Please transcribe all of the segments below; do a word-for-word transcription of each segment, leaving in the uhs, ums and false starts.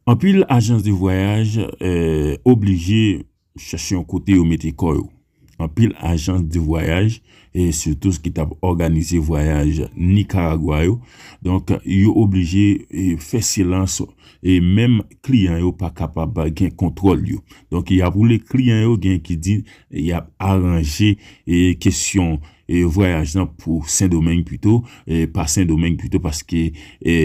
Anpil ajans de vwayaj, eh, oblije chèche yon kote yo mete kò yo. Anpil ajans de vwayaj, e sitou ki t ap òganize vwayaj Nikaragwa yo. Donk, yo oblije, e, fè silans, e menm kliyan yo pa kapab gen kontwòl yo. Donk, y ap woule kliyan yo, gen ki di y ap aranje, e, kesyon, e, vwayaj lan pou Sendomeng pito, e, pa Sendomeng pito, paske, e,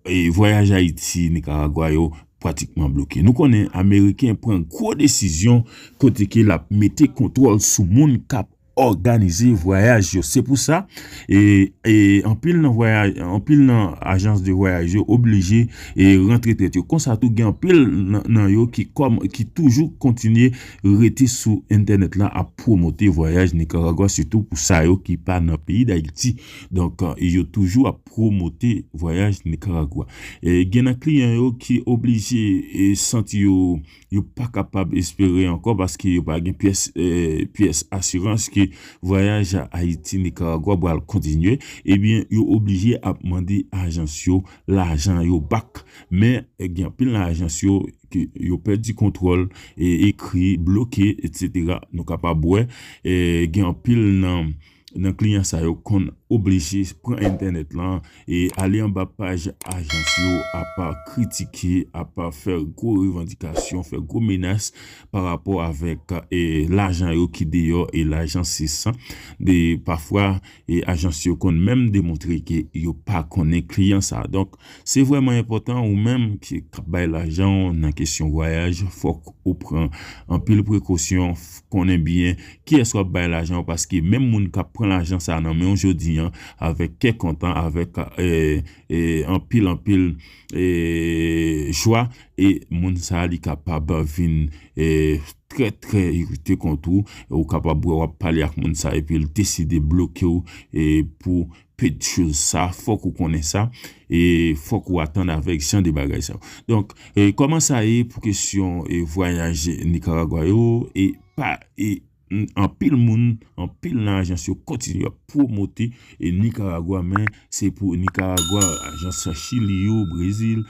e, vwayaj Ayiti, Nikaragwa yo pratikman bloke. Nou konnen Ameriken pran gwo desizyon kote ke l ap mete kontwòl sou moun k ap òganize vwayaj yo. Se pou sa, e, e, anpil nan vwayaj, anpil nan ajans de vwayaj yo oblije, e, rantre tèt yo. Konsa tou, gen anpil nan, nan yo ki kòm, ki toujou kontinye rete sou entènèt la ap pwomote vwayaj Nikaragwa, sitou pou sa yo ki pa nan peyi Dayiti. Donk, e, yo toujou ap pwomote vwayaj Nikaragwa. E, gen nan kliyan yo ki oblije, e, santi yo, yo pa kapab espere ankò paske yo pa gen pyès, e, pyès asirans ke vwayaj Ayiti Nikaragwa pral kontinye. Ebyen, yo oblije ap mande ajans yo lajan yo back. Men, e, gen anpil nan ajans yo ke yo pèdi kontwòl, e, ekri, bloke, etsetera. Nou kapab wè, e, gen anpil nan, nan kliyan sa yo konn oblije pran entènèt lan e ale anba paj ajans yo, ap kritike, ap fè gwo revandikasyon, fè gwo menas pa rapò avèk, e, lajan yo ki deyò e lajan se san. De, pafwa, e, ajans yo konn menm demontre ke yo pa konnen kliyan sa. Donk, se vrèman enpòtan ou menm ki, k ap bay lajan w nan kesyon vwayaj, fòk ou pran anpil prekosyon, f-, konnen byen kiyès w ap bay lajan w, paske menm moun k ap pran lajan sa nan men w jodi an, avèk kè kontan, avèk, e, e, anpil, anpil, e, jwa, e moun sa a li kapab vin, e, trè, trè irite kont ou, e ou kapab wè w ap pale ak moun sa a, epi l deside bloke w, e, pou pèdi choz sa, fòk ou konnen sa, e fòk ou atann avèk jan de bagay sa yo. Donk, e, kòman sa ye pou kesyon, e, vwayaj Nikaragwa yo, e pa, e, n-, anpil moun, anpil nan ajans yo kontinye ap pwomote, e, Nikaragwa, men se pou Nikaragwa, ajans Chili yo, Brezil,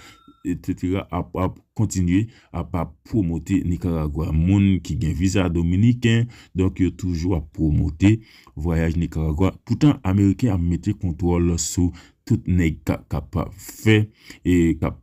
etsetera, ap, ap kontinye ap, ap pwomote Nikaragwa. Moun ki gen viza dominiken, donk yo toujou ap pwomote vwayaj Nikaragwa. Poutan, Ameriken ap mete kontwòl sou tout nèg k ap, k ap fè e k ap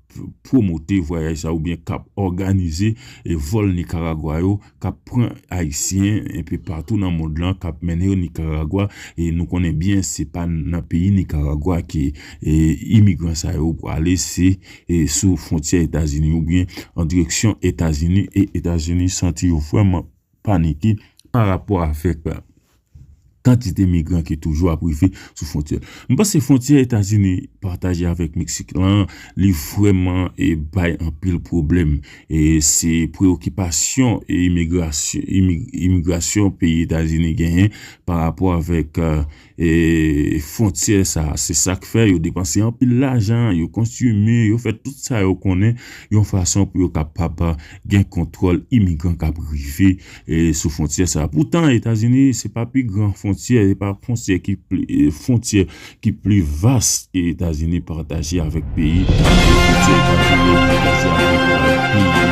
pwomote vwayaj sa oubyen k ap òganize e vòl Nikaragwa yo, k ap pran Ayisyen enpe patou nan mond lan, k ap mennen yo Nikaragwa. E nou konnen byen, se pa nan peyi Nikaragwa ke, e, imigran sa yo prale, se, e, sou fwontyè Etazini oubyen an direksyon Etazini, e Etazini santi yo vrèman panike pa rapò avèk, e, kantite migran ki toujou ap rive sou fwontyè. M panse fwontyè Etazini pataje avèk Meksik lan, li vrèman, e, bay anpil pwoblèm. E se preyokipasyon e imigrasyon, imi-, imigrasyon peyi Etazini genyen pa rapò avèk, e, e, fwontyè sa. Se sa k fè yo depanse anpil lajan, yo konstwi mi, yo fè tout sa yo konnen, yon fason pou yo kapab gen kontwòl imigran k ap rive, e, sou fwontyè sa. Poutan, Etazini, se pa pi gran fwontyè, se pa fwontyè ki pli, e, fwontyè ki pli vas ke Etazini pataje avèk peyi, e, fwontyè Etazini pataje avèk, e, peyi, e,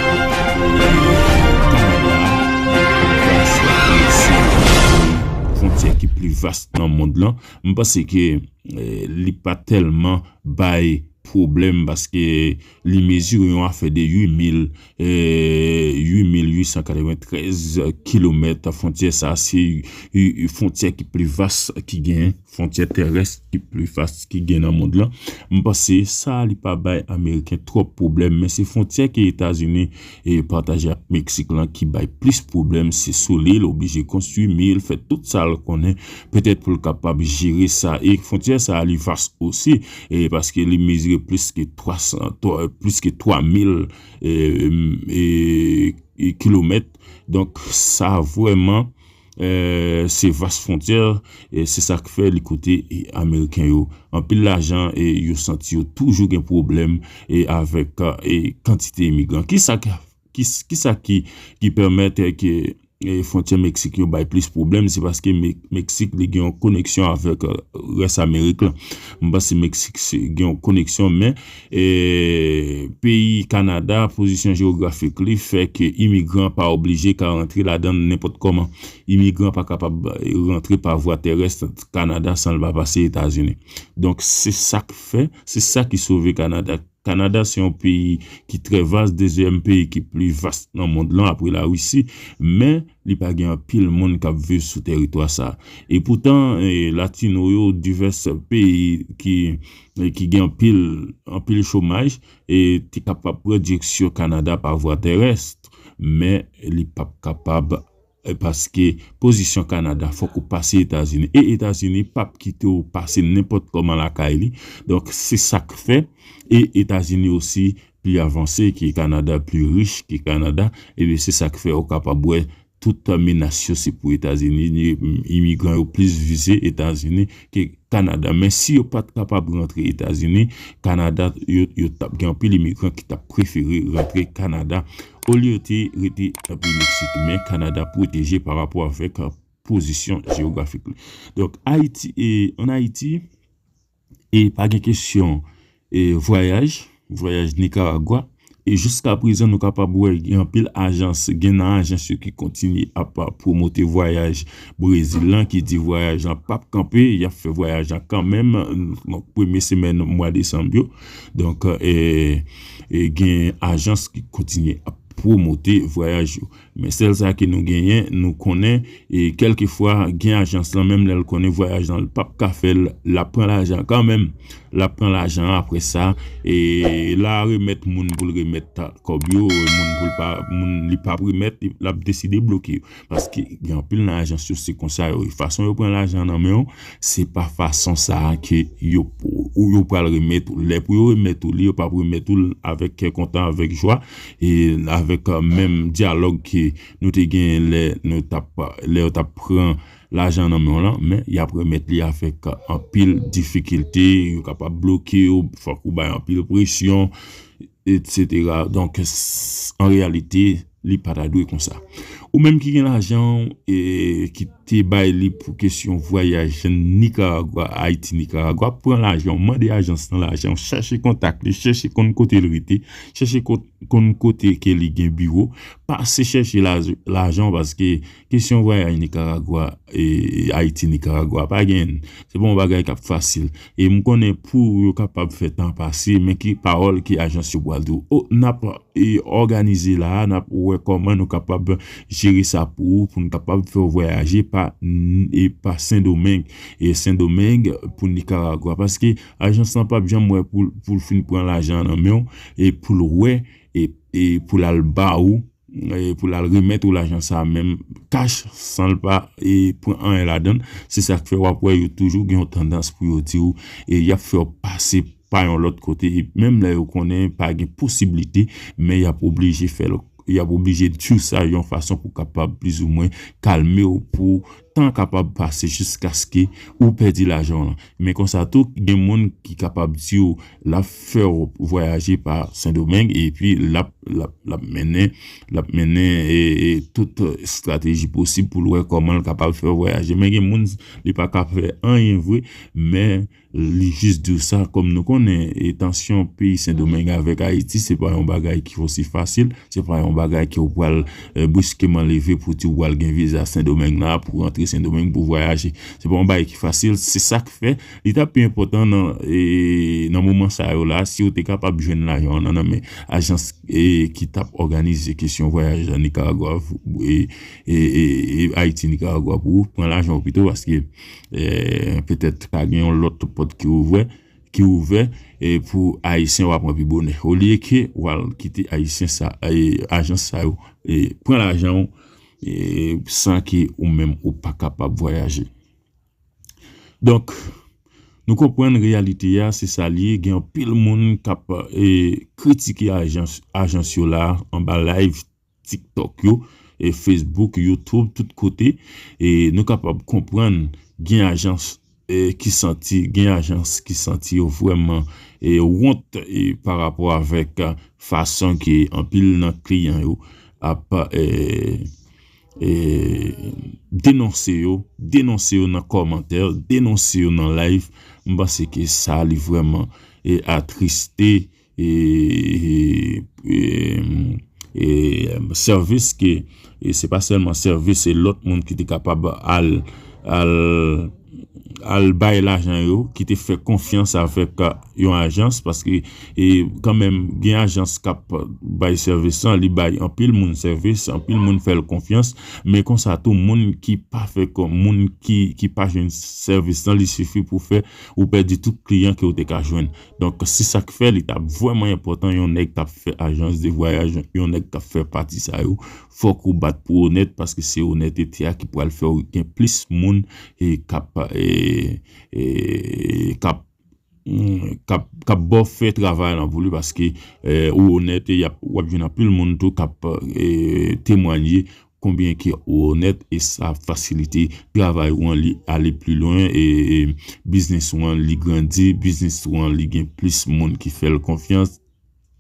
Kanada, vas, e, se, e, fwontyè ki pli vas nan mond lan. M panse ke, e, li pa tèlman bay pwoblèm paske li mezire yon afè de uit mil, e, uit mil uit san katreventrèz kilomèt. Fwontyè sa, se, e, e, fwontyè ki pli vas ki genyen, fwontyè terès ki pli vas ki gen nan mond lan. M panse sa, li pa bay Ameriken twòp pwoblèm, men se fwontyè ke Etazini, e, pataje ak Meksik lan ki bay plis pwoblèm. Se sou li l oblije konstwi mi, l fè tout sa l konnen, petèt pou l kapab jere sa. E fwontyè sa, li vas osi, e paske li mezire plis ke twa san, twa, plis ke twa mil, e, e, e, kilomèt. Donk, sa vrèman, e, se vas fwontyè, e se sa k fè li koute, e, Ameriken yo anpil lajan, e yo santi yo toujou gen pwoblèm, e avèk, e, kantite imigran. Kisa k, ki, kisa ki, ki pèmèt, e, ke e, fwontyè Meksik yo bay plis pwoblèm, se paske Me-, Meksik li gen yon koneksyon avèk, e, rès Amerik lan. M panse Meksik se, gen yon koneksyon, men, e, peyi Kanada, pozisyon jewografik li fè ke imigran pa oblije ka rantre ladan nenpòt kòman. Imigran pa kapab rantre pa vwa terès Kanada san l pa pase Etazini. Donk, se sa k fè, se sa ki sove Kanada. Kanada se yon peyi ki trè vas, dezyèm peyi ki pli vas nan mond lan apre Larisi, men li pa gen anpil moun k ap viv sou tèritwa sa a. E poutan, e, Latino yo, divès peyi ki, e, ki gen anpil, anpil chomaj, e, te kapab pran direksyon Kanada pa vwa terès, men li p ap kapab, e, paske pozisyon Kanada, fòk ou pase Etazini. E Etazini p ap kite w pase nenpòt kòman lakay li. Donk, se sa k fè, e Etazini osi pli avanse ke Kanada, pli rich ke Kanada, ebyen, se sa k fè ou kapab wè tout menas yo se pou Etazini, ni imigran yo plis vize Etazini ke Kanada. Men si yo pa t kapab rantre Etazini, Kanada, yo, yo t ap gen anpil imigran ki t ap prefere rantre Kanada olye yo te rete nan peyi Meksik. Men Kanada pwoteje pa rapò avèk, e, pozisyon jewografik li. Donk, Ayiti, e, ann Ayiti, e pa gen kesyon, e, vwayaj, vwayaj Nikaragwa. E jiska prezan, nou kapab wè gen anpil ajans, gen nan ajans yo ki kontinye ap pwomote vwayaj Brezil lan, ki di vwayaj lan p ap kanpe, y ap fè vwayaj lan kanmenm, donk, premye semèn mwa desanm yo. Donk, e, e gen ajans ki kontinye ap pwomote vwayaj yo. Men sèl sa ke nou genyen, nou konnen, e kèlkefwa gen ajans lan, menm lè l konnen vwayaj lan, l p ap ka fè l, l ap pran lajan kanmenm. L ap pran lajan an apre sa, e l a remèt moun pou l remèt kòb yo, e moun pou l pa, moun li p ap remèt, l ap deside bloke yo. Paske gen anpil nan ajans yo, se konsa yo ye. Fason yo pran lajan nan men w, se pa fason sa a ke yo, ou yo pral remèt ou. Lè pou yo remèt ou li, yo p ap remèt ou l avèk kè kontan, avèk jwa, e avèk, e, menm dyalòg ke nou te genyen lè nou t ap, lè yo t ap pran lajan nan men w lan, men y ap remèt li avèk, e, anpil difikilte, yo kapab bloke w, fòk ou bay anpil presyon, etsetera. Donk, s-, an reyalite, li pa ta dwe konsa. Ou menm ki gen lajan w, e ki te bay li pou kesyon vwayaj Nikaragwa, Ayiti, Nikaragwa, pran lajan w, mande ajans lan lajan w, chèche kontak li, chèche konn kote l rete, chèche ko-, konn kote ke li gen biwo, pase chèche laj-, lajan w, paske kesyon vwayaj Nikaragwa, e, Ayiti, Nikaragwa, pa gen, se pa yon bagay k ap fasil. E m konnen pou yo kapab fè tan pase, men ki pawòl ke ajans yo pral di w, o, n ap, e, òganize la a, n ap wè kòman nou kapab jere sa pou ou, pou n kapab fè w vwayaje pa, n-, e, pa Sendomeng, e, Sendomeng pou Nikaragwa. Paske ajans lan p ap janm wè pou, pou l fin pran lajan nan men w, e pou l wè, e, e pou l al ba ou, e pou l al remèt ou lajan sa a menm kach, san l pa, e, pran anyen ladan l. Se sa k fè w ap wè yo toujou gen yon tandans pou yo di w, e y ap fè w pase pa yon lòt kote, e menm lè yo konnen pa gen posiblite, men y ap oblije fè l, y ap oblije di w sa yon fason pou kapab plizoumwen kalme w, pou tan kapab pase jiskaske ou pèdi lajan w lan. Men konsa tou, gen moun ki kapab di w l ap fè w vwayaje pa Sendomeng, epi l ap, l ap, l ap mennen, l ap mennen, e, e, tout estrateji posib pou l wè kòman l kapab fè w vwayaje. Men gen moun, li pa ka fè anyen vre, men li jis di w sa, kòm nou konnen, e, tansyon peyi Sendomeng avèk Ayiti, se pa yon bagay ki osi fasil, se pa yon bagay ke w pral, e, briskeman leve pou di w pral gen viza Sendomeng la, pou rantre Sendomeng, pou vwayaje. Se pa yon bagay ki fasil, se sa k fè li t ap pi enpòtan nan, e, nan moman sa yo la, si w te kapab jwenn lajan w nan, nan men ajans, e, ki t ap òganize kesyon vwayaj Nikaragwa, e, e, e, e Ayiti Nikaragwa pou ou, pran lajan w pito, paske, e, petèt ka gen yon lòt pòt ki ouvè, ki ouvè, e, pou Ayisyen w ap pran pi bonè. Olye ke w al kite Ayisyen sa, e, ajans sa yo, e, pran lajan w, e, san ke ou menm ou pa kapab vwayaje. Donk, nou konprann reyalite a, se sa l ye. Gen anpil moun k ap, e, kritike ajans, ajans yo la anba live TikTok yo, e, Facebook, YouTube, tout kote. E nou kapab konprann gen ajans, e, ki santi, gen ajans ki santi yo vrèman, e, wont, e, pa rapò avèk, e, fason ke anpil nan kliyan yo ap, e, e, denonse yo, denonse yo nan kòmantè, denonse yo nan live. M panse ke sa li vrèman, e, atriste, e, e, e, e, sèvis ke, e se pa sèlman sèvis, se lòt moun ki te kapab al, al, al bay lajan yo, ki te fè konfyans avèk, a, yon ajans, paske, e, kanmenm, gen ajans k ap bay sèvis lan, li bay anpil moun sèvis, anpil moun fè l konfyans, men konsa tou, moun ki pa fè kon, moun ki, ki pa jwenn sèvis lan, li sifi pou fè ou pèdi tout kliyan ke ou te ka jwenn. Donk, se sa k fè li t ap vrèman enpòtan, yon nèg k ap fè ajans de vwayaj, yon nèg k ap fè pati sa yo, fòk ou bat pou onèt, paske se onètete a ki pral fè w gen plis moun, e, k ap, e, e, k ap, mm, k ap, k ap ba w fè travay lan pou li, paske, e, ou onèt, e y ap, w ap jwenn anpil moun tou k ap, e, temwanye konbyen ke ou onèt, e sa ap fasilite travay ou an li ale pli lwen, e, e biznis ou an li grandi, biznis ou an li gen plis moun ki fè l konfyans,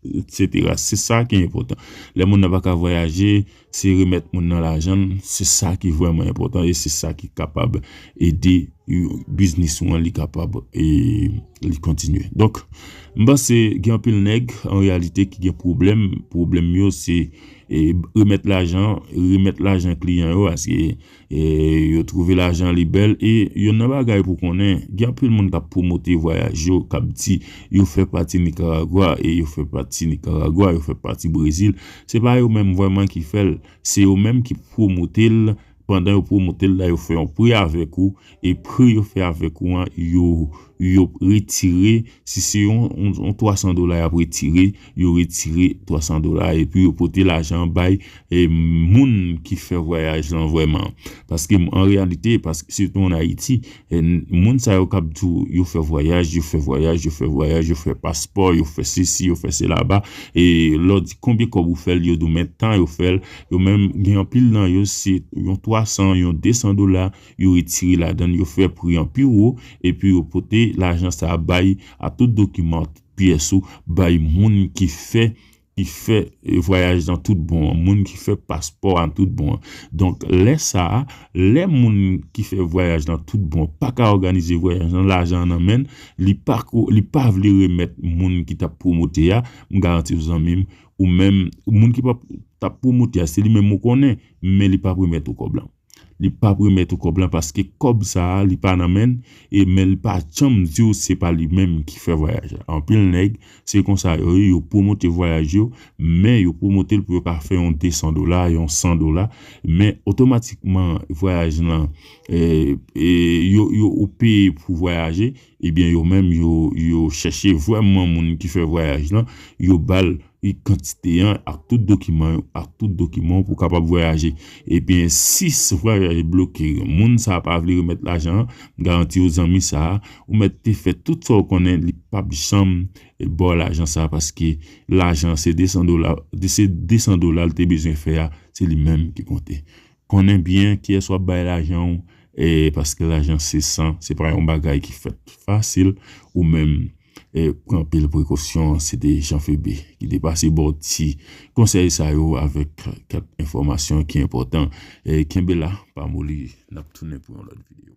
etsetera. Se sa ki enpòtan. Lè moun nan pa ka vwayaje, se remèt moun nan lajan l, se sa ki vrèman enpòtan e se sa ki kapab ede yo, biznis ou an li kapab, e, li kontinye. Donk, m panse gen anpil nèg, an reyalite, ki gen pwoblèm. Pwoblèm yo, se, e, remèt lajan, remèt lajan kliyan yo, paske, e, yo twouve lajan li bèl. E youn nan bagay pou konnen, gen anpil moun k ap pwomote vwayaj yo, k ap di yo fè pati Nikaragwa e yo fè pati Nikaragwa, yo fè pati Brezil. Se pa yo menm vrèman ki fè l, se yo menm ki pwomote l. Pandan yo pwomote l la, yo fè yon pri avèk ou, e pri yo fè avèk ou an, yo, yo retire, si se yon, yon, yon twa san dola y ap retire, yo retire twa san dola, epi yo pote lajan an bay, e, moun ki fè vwayaj lan vrèman. Paske, an reyalite, paske sitou ann Ayiti, e, n-, moun sa yo k ap di w yo fè vwayaj, yo fè vwayaj, yo fè vwayaj, yo fè paspò, yo fè sesi, yo fè sela ba, e lè w di konbyen kòb ou fè l, yo di w men tan yo fè l, yo menm, gen anpil nan yo, se yon twa san, yon de san dola, yo retire ladan l, yo fè pri an pi wo, epi yo pote lajan sa a bay a tout dokiman, tout pyès ou, bay moun ki fè, ki fè, e, vwayaj lan tout bon an, moun ki fè paspò a tout bon an. Donk, lè sa a, lè moun ki fè vwayaj lan tout bon pa ka òganize vwayaj lan, lajan an nan men l, li pa ko, li pa vle remèt moun ki t ap pwomote a, m garanti w, zanmi m, ou menm, moun ki p ap, t ap pwomote a, se li menm ou konnen, men li p ap remèt ou kòb lan. Li p ap remèt ou kòb lan paske kòb sa a, li pa nan men l, e men li pa janm di w se pa li menm ki fè vwayaj la. Anpil nèg, se konsa yo ye, yo pwomote vwayaj yo, men yo pwomote l pou yo ka fè yon de san dola, yon san dola, men otomatikman vwayaj lan, e, e, yo, yo, ou peye pou vwayaje, ebyen yo menm, yo, yo chèche vrèman moun ki fè vwayaj lan, yo ba l e kantite an ak tout dokiman yo, ak tout dokiman w pou w kapab vwayaje. Ebyen, si s-, vwayaj bloke, moun sa a pa vle remèt lajan an, m garanti w, zanmi sa a, ou mèt te fè tout sa w konnen, li p ap janm, e, ba w lajan sa a, paske lajan se de san dola, se de san dola l te bezwen fè a, se li menm ki konte. Konnen byen kiyès w ap bay lajan w, e, paske lajan se san, se pa yon bagay ki fèt fasil, ou menm, e, pran anpil prekosyon. Se te Jean Febe ki te pase ba w ti konsèy sa yo avèk kèk enfòmasyon ki enpòtan. E, kenbe la, pa moli, n ap tounen pou yon lòt videyo.